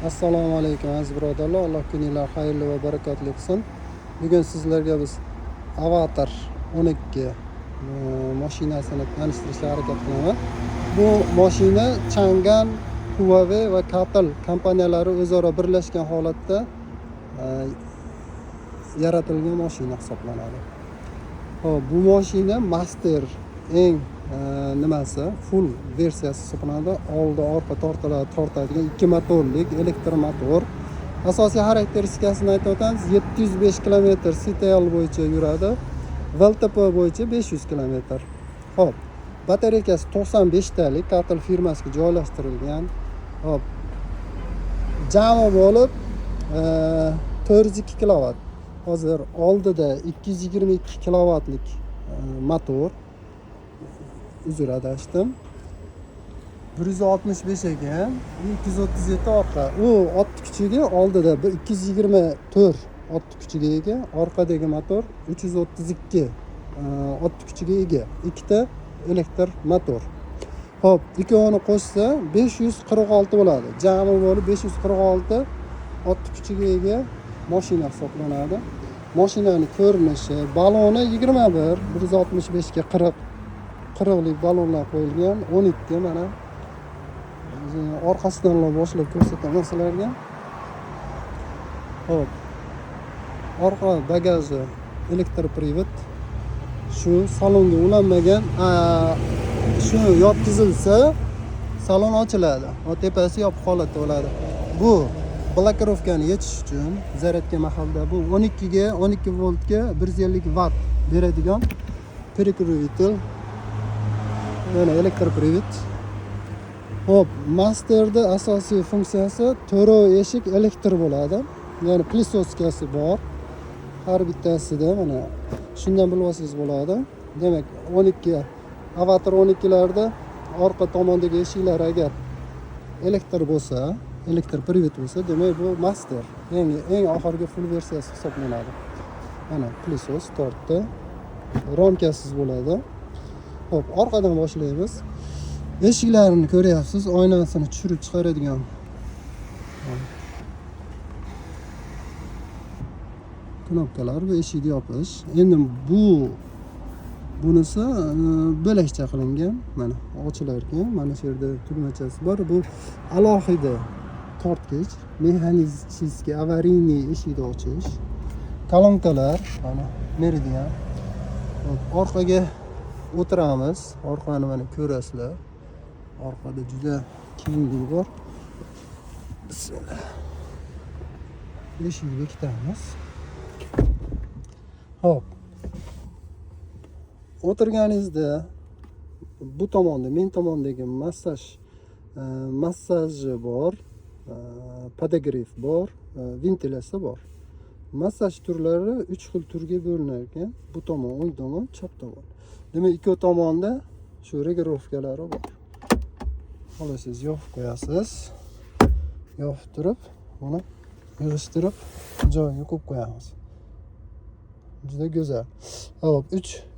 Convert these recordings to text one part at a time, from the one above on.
Assalomu alaykum aziz birodarlar, Alloh kuninglar xayrli va barakotli qilsin. Bugun sizlarga biz Avatr 12 mashinasini tanishtirishga harakat qilaman. Bu mashina Changan, Huawei va Catel kompaniyalari o'zaro birlashgan holatda yaratilgan mashina hisoblanadi. Xo'p, bu mashina Master eng nimasi full versiyasi hisoblanadi. Oldi orqa tortiladi, tortadigan 2 motorlik elektr motor. Asosiy xarakteristikasini aytib o'tamiz. 705 km CTL bo'yicha yuradi. WLTP bo'yicha 500 km. Xo'p, batareykasi 95 talik Catel firmasiga joylashtirilgan. Xo'p, jami bo'lib 402 kilovat. Hozir oldida 222 kilovatlik motor. Uzr, adashdim. 165 ekan, 237 orqa. U ot kuchiga oldida 224 ot kuchiga ega, orqadagi motor 332 ot kuchiga ega. Ikkita elektr motor. Xo'p, ikkovini qo'shsa 546 bo'ladi. Jami bo'lib 546 ot kuchiga ega mashina hisoblanadi. Mashinani ko'rinishi, baloni 21, 165 ga 40 40lik balonlar qo'yilgan, 12 mana orqasidan boshlab ko'rsataman sizlarga. Xo'p. Orqa bagaji elektr privod. Shu salonga ulanmagan, shu yotqizilsa salon ochiladi. Va tepasi yopiq holatda bo'ladi. Bu blokirovkani yechish uchun zaryadka mahalda bu 12 ga 12 voltga 150 vatt beradigan перекрыватель. Mana elektr privod. Xo'p, Masterda asosiy funksiyasi to'rov eshik elektr bo'ladi. Ya'ni plisoskasi bor. Har bittasida mana shundan bilib olsangiz bo'ladi. Demak, 12 Avatr 12larda orqa tomondagi eshiklar agar elektr bo'lsa, elektr privod bo'lsa, demak bu Master. Eng oxirgi full versiyasi hisoblanadi. Mana plisos tortdi. Romkasiz bo'ladi. Xo'p, orqadan boshlaymiz. Eshiklarini ko'ryapsiz, oynasini tushirib chiqaradigan knopkalar, bu eshikni yopish. Endi bunisi bo'lakcha qilingan. Mana ochilar ekan, mana shu yerda tugmachasi bor. Bu alohida tortgich, mexanический аварийный eshikni ochish. Kolonkalar, mana Meridian. Xo'p, orqaga o'tiramiz. Orqani mana ko'rasizlar. Orqada juda kenglik bor. Bismillah. Eshikni bekitamiz. Xo'p. O'tirganingizda bu tomonda, men tomondagi massaji bor, podogrev bor, ventilyatsiya bor. Massaj turlari 3 xil turga bo'linar ekan. Bu tomon, o'ng tomon, chap tomon. Demak, ikki tomonda shu regirovkalari bor. Xohlasangiz yopib qo'yasiz. Yopib turib, buni yig'ishtirib joyiga qo'yib qo'yamiz. Juda go'zal. Xo'p,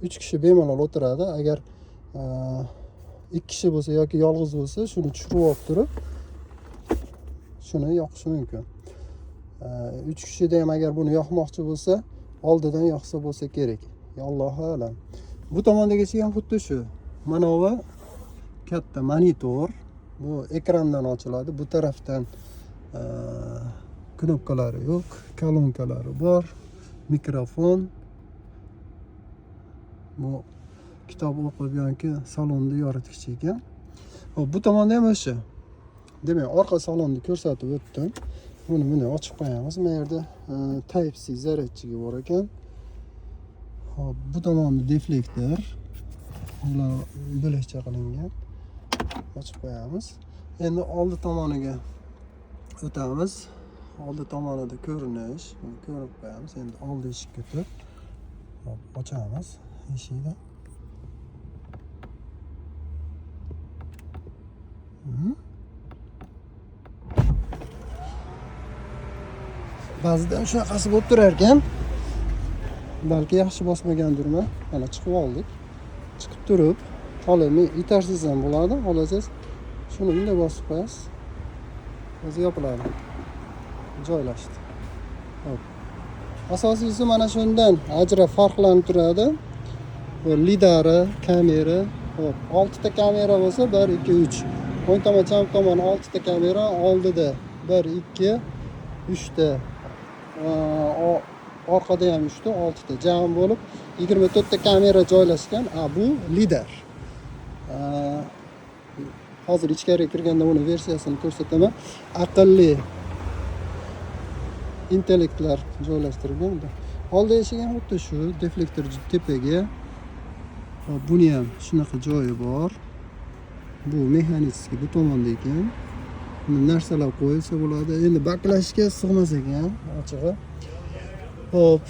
3 kishi bemalol o'tiradi. Agar 2 kishi bo'lsa yoki yolg'iz bo'lsa, shuni tushirib olib turib, shuni yoqishi mumkin. 3 kishida ham agar buni yoqmoqchi bo'lsa, oldidan yoqsa bo'lsa kerak. Allohu a'lam. Bu tomondagi eshik ham xuddi shu. Mana bu katta monitor. Bu ekrandan ochiladi. Bu tarafdan knopkalari yo'q, kolonkalari bor, mikrofon. Bu kitob o'qib yoki salonni yoritgich ekan. Xo'p, bu tomonda ham o'sha. Demak, orqa salonni ko'rsatib o'tdim. Buni bunday ochib qo'yamiz. Mana yerda Type C zaryadchigi bor ekan. Xo'p, bu tomonda deflektor. Bular bo'lakcha qilingan. Ochib qo'yamiz. Endi oldi tomoniga o'tamiz. Oldi tomonida ko'rinish, buni ko'rib qo'yamiz. Endi oldi eshikka o'tib, hop, ochamiz eshikni. Ba'zida shunaqasi bo'lib turar ekan. Balki yaxshi bosmagandirman. Mana chiqib oldik. Chiqib turib, holi men itarsangiz ham bo'ladi, xohlasangiz shuni bunday bosib qo'yasiz. O'zi yopiladi. Joylashdi. Hop. Asosiysi mana shundan ajrab, farqlanib turadi. Bu lidari, kamera. Hop, oltita kamera bo'lsa, bir, ikki, uch. O'ng tomon, chap tomon oltita kamera, oldida bir, ikki, uchta. Orqada ham uchta, oltita. Jami bo'lib 24 ta kamera joylashgan. A, bu lidar. Hozir ichkariga kirganda uni versiyasini ko'rsataman. Aqlli intellektlar joylashtirilgan. Oldi eshik ham xuddi shu, deflektor tepaga. Hop, buni ham shunaqa joyi bor. Bu механический bu tomonda ekan. Buni narsalar qo'yilsa bo'ladi. Endi баклажка sig'mas ekan, ochig'i. Hop,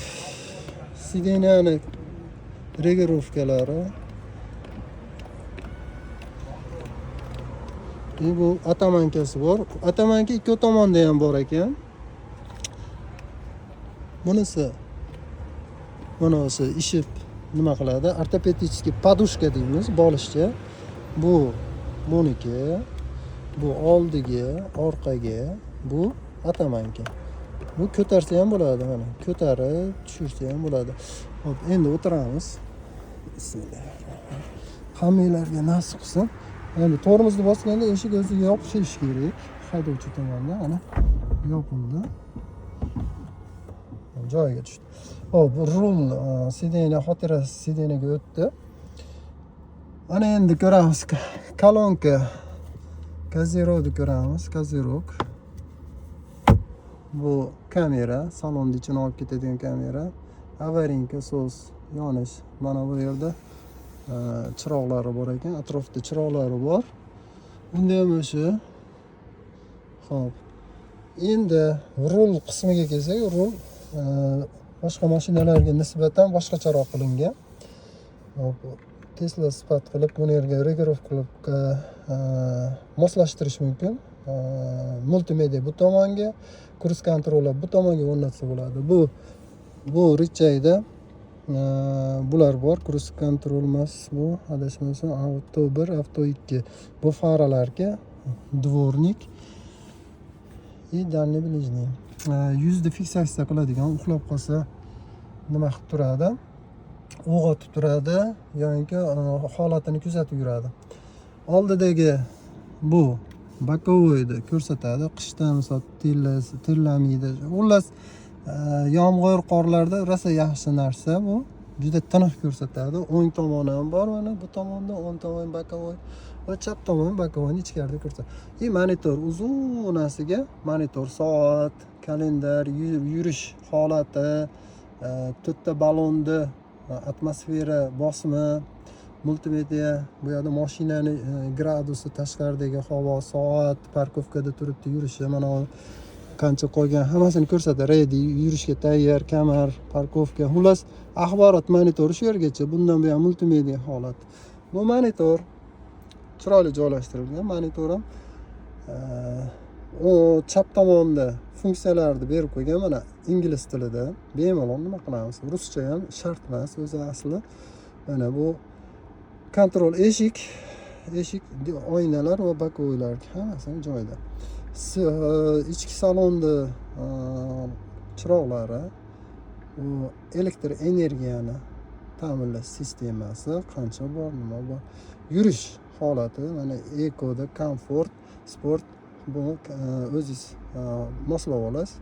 сиденья ni регулировка lari. И bu оттоманка si bor. Оттоманка ikki tomonda ham bor ekan. Bunisi, bunisi ishib nima qiladi? Ортопедический подушка deymiz, bolishcha. Bu buniki, bu oldiga, orqaga, bu оттоманка. Bu ko'tarsa ham bo'ladi, mana. Ko'tarib tushirsa ham bo'ladi. Hop, endi o'tiramiz. Bismillah. Hammanglarga nasib qilsin. Endi tormozni bosganda eshik o'ziga yopishishi kerak. Haydovchi tomonda ana yopildi. Joyiga tushdi. Hop, rul, сиденье, xotirasi сиденье ga o'tdi. Ana endi ko'ramiz kolonka. Козырёк ni ko'ramiz, козырёк. Bu kamera, salonni ichini olib ketadigan kamera. Аварийка, so'z, yonish. Mana bu yerda chiroqlari bor ekan, atrofda chiroqlari bor. Bunda ham o'sha. Xo'p. Endi rul qismiga kelsak, rul boshqa mashinalarga nisbatan boshqacharoq qilingan. Hop, Tesla sifat qilib, buni yerga регулировка qilib moslashtirish mumkin. Multimedia bu tomonga, круиз-контроль bu tomonga o'rnatsa bo'ladi. Bu рычаг da bular bor. Круиз-контроль emas bu, adashmasam, avto 1, avto 2. Bu faralarga дворник и дальний, ближний. Yuzni fiksatsiya qiladigan, uxlab qolsa nima qilib turadi? Uyg'otib turadi yoinki holatini kuzatib yuradi. Oldidagi bu боковой ni ko'rsatadi. Qishda misol terlamaydi. Xullas, yomg'ir, qorlarda rosa yaxshi narsa bu. Juda tiniq ko'rsatadi. O'ng tomoni ham bor, mana bu tomonda o'ng tomon боковой va chap tomon боковой ni ichkarida ko'rsatadi. И monitor, uzunasiga monitor, soat, kalendar, yurish holati, to'rtta ballonni atmosfera bosimi, multimedia, bu yerda mashinani gradusi, tashqaridagi havo, soat, парковка da turibdi, yurishi, mana u qancha qolgan, hammasini ko'rsatadi. Ready, yurishga tayyor, kamar, парковка. Xullas, axborot monitori shu yergacha. Bundan buyon multimedia holat. Bu monitor chiroyli joylashtirilgan. Monitor ham u chap tomonda funksiyalarni berib qo'ygan, mana ingliz tilida. Bemalol nima qilamiz? Ruscha ham shart emas o'zi asli. Mana bu контроль eshik, eshik, oynalar va боковой lar hammasini joyida. Ichki salonni chiroqlari, u elektr energiyani ta'minlash sistemasi qancha bor, nima bor. Yurish holati mana ekoda, komfort, sport, bu o'zingiz moslab olasiz.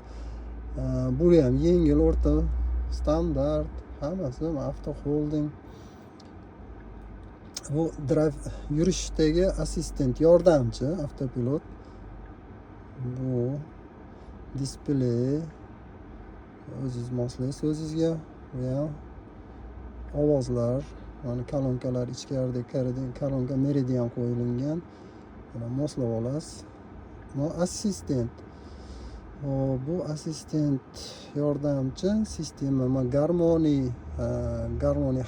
Bu ham yengil, o'rta, standart, hammasi avto holding. Bu drive, yurishdagi assistent, yordamchi, avtopilot. Bu displey o'zingiz moslaysiz o'zingizga. Bu ham ovozlar, mana kolonkalar, ichkarida kolonka Meridian qo'yilgan. Mana moslab olasiz. Bu assistent. Hop, bu assistent, yordamchi sistema, Garmony,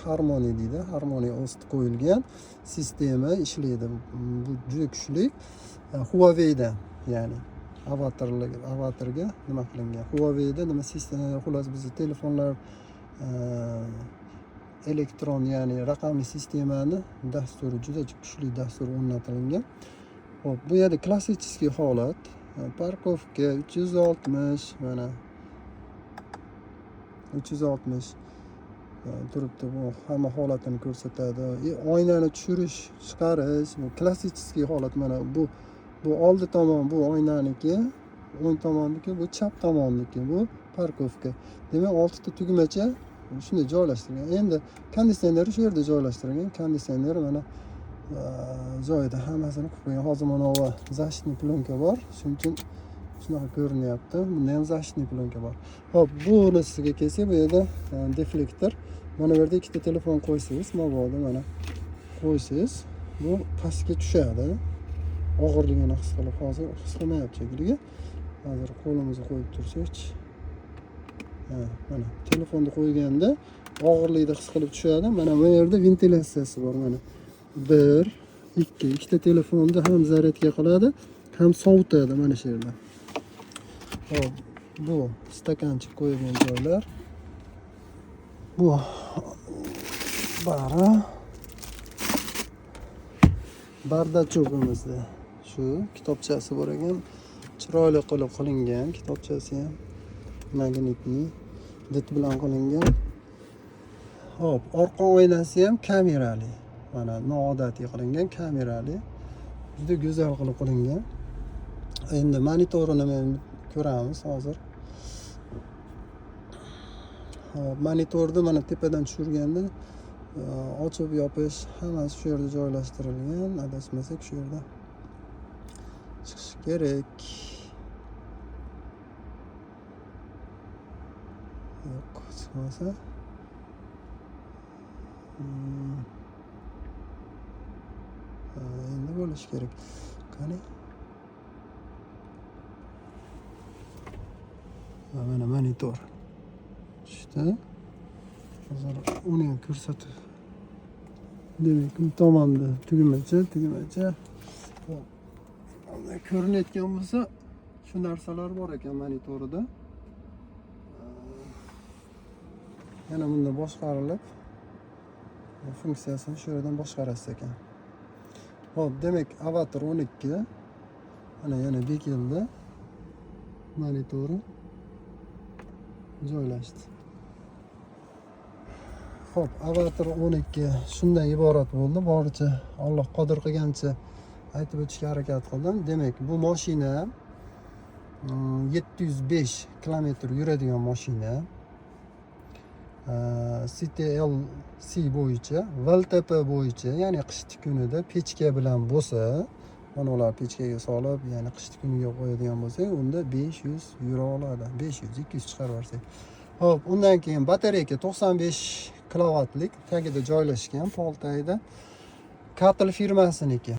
Harmony deydi. Harmony OS qo'yilgan sistema ishlaydi. Bu juda kuchli. Huawei'da, ya'ni avatarga nima qilingan. Huawei'da nima sistema, xullas bizni telefonlar elektron, ya'ni raqamli sistemani dasturi, juda kuchli dastur o'rnatilgan. Hop, bu yerda klassический holat. Парковка 360, mana 360 turibdi, bu hamma holatini ko'rsatadi. Oynani tushirish, chiqarish, bu klassический holat. Mana bu oldi tomon, bu oynaniki, o'ng tomonniki, bu chap tomonniki, bu парковка. Demak, oltita tugmacha shunday joylashtirilgan. Endi konditsioner shu yerda joylashtirilgan. Konditsioner mana joyida hammasini qilib qo'ygan. Hozir mana bu защитный plyonka bor, shuning uchun shunaqa ko'rinyapti. Bunda ham защитный plyonka bor. Ho'p, bunisiga kelsak, bu yerda deflektor. Mana bu yerda ikkita telefon qo'ysangiz, mabodo mana qo'ysangiz, bu pastga tushadi og'irligini his qilib. Hozir his qilmayapti shekilli. Hozir qo'limizni qo'yib tursakchi, ha, mana telefonni qo'yganda og'irlikni his qilib tushadi. Mana bu yerda ventilyatsiyasi bor. Mana bir, ikki, ikkita telefonni ham zaryadka qiladi, ham sovutadi mana shu yerda. Ho'p, bu стаканчик qo'yilgan joylar, bu bari бардачок imizda shu kitobchasi bor ekan, chiroyli qilib qilingan. Kitobchasi ham magnitniy did bilan qilingan. Ho'p, orqa oynasi ham kamerali, mana noodatiy qilingan, kamerali, juda go'zal qilib qilingan. Endi monitorini men ko'ramiz hozir. Hop, monitorni mana tepadan tushirganda ochib yopish hammasi shu yerda joylashtirilgan. Adashmasak, shu yerda chiqishi kerak. Yo'q, chiqmasa. Ha, endi bo'lishi kerak. Qani? Ha, mana monitor tushdi. Hozir uni ham ko'rsatib. Demak, bu tomonda tugmacha, tugmacha. Hop. Bunday ko'rinayotgan bo'lsa, shu narsalar bor ekan monitorida. Yana bunda boshqarilib, funksiyasini shu yerdan boshqarasiz ekan. Ho'p, demak, Avatr 12 mana yana bekildi. Monitori joylashdi. Xo'p, Avatr 12 shundan iborat bo'ldi. Boricha Alloh qodir qilgancha aytib o'tishga harakat qildim. Demak, bu mashina 705 kilometr yuradigan mashina. CTLC bo'yicha, WLTP bo'yicha, ya'ni qishki kunida pechka bilan bo'lsa, mana ular pechkaga solib, ya'ni qishki kuniga qo'yadigan bo'lsak, unda 500 yura oladi. 500, 200 chiqarib yuborsak. Xo'p, undan keyin batareyka 95 kilovatlik tagida joylashgan, pol tagida. CATL firmasiniki.